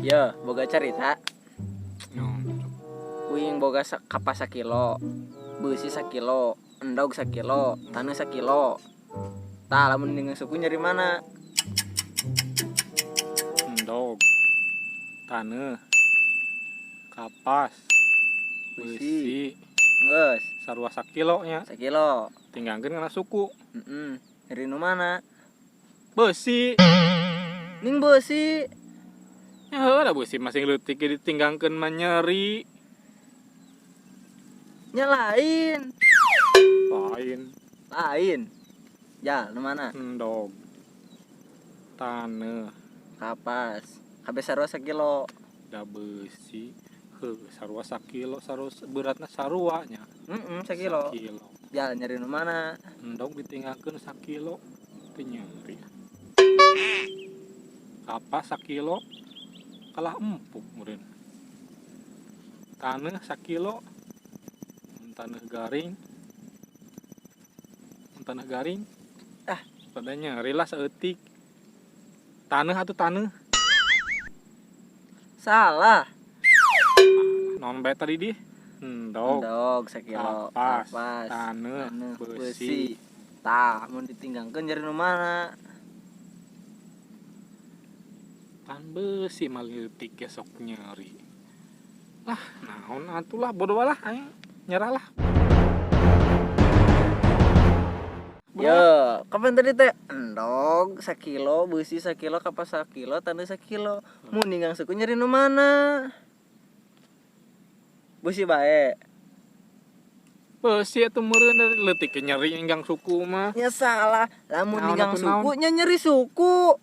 Ya, boga cerita. Naon? Uing boga kapas sakilo, beusi sakilo, endog sakilo, taneuh sakilo. Tah, lamun dengan suku nyeri mana? Endog, taneuh, kapas, beusi. Beusi. Geus. Sarua sakilo nya. Sakilo. Tinggalkeun kana suku. Heeh. Nyeri nu mana? Beusi. Ning beusi. Ya heuh da beusi masing leutik ge ditinggangkeun mah nyeri. Nya lain. Lain. Lain. Ya, nu mana? Endog, taneuh, kapas. Kabeh sarua sakilo. Da beusi heuh sarua sakilo, sarua beratna sarua nya. Heeh, sakilo. Sakilo. Ya, nyeri nu mana? Endog ditinggalkeun sakilo teu nyeri. Kapas sakilo kalah empuk meureun. Taneuh sakilo, mun taneuh garing, mun taneuh garing ah pada nyeri lah saeutik. Taneuh atuh, taneuh. Salah. Naon bae tadi di endog? Endog sakilo, kapas, kapas, taneuh, taneuh, beusi. Beusi. Tah, mun ditinggangkeun nyeri nu mana? Pan beusi mah leutik ge sok nyeri lah. Naon atuh lah, bodoh lah, aing nyerah lah. Yo, kapan tadi teh? Endog sakilo, beusi sakilo, kapas sakilo, taneuh sakilo. Mun ninggang suku nyeri nu mana? Beusi bae. Beusi atuh meureun, dari leutik ge nyeri inggang suku mah. Ya salah. Lamun Naon ninggang atuh, naon? Suku nya nyeri suku.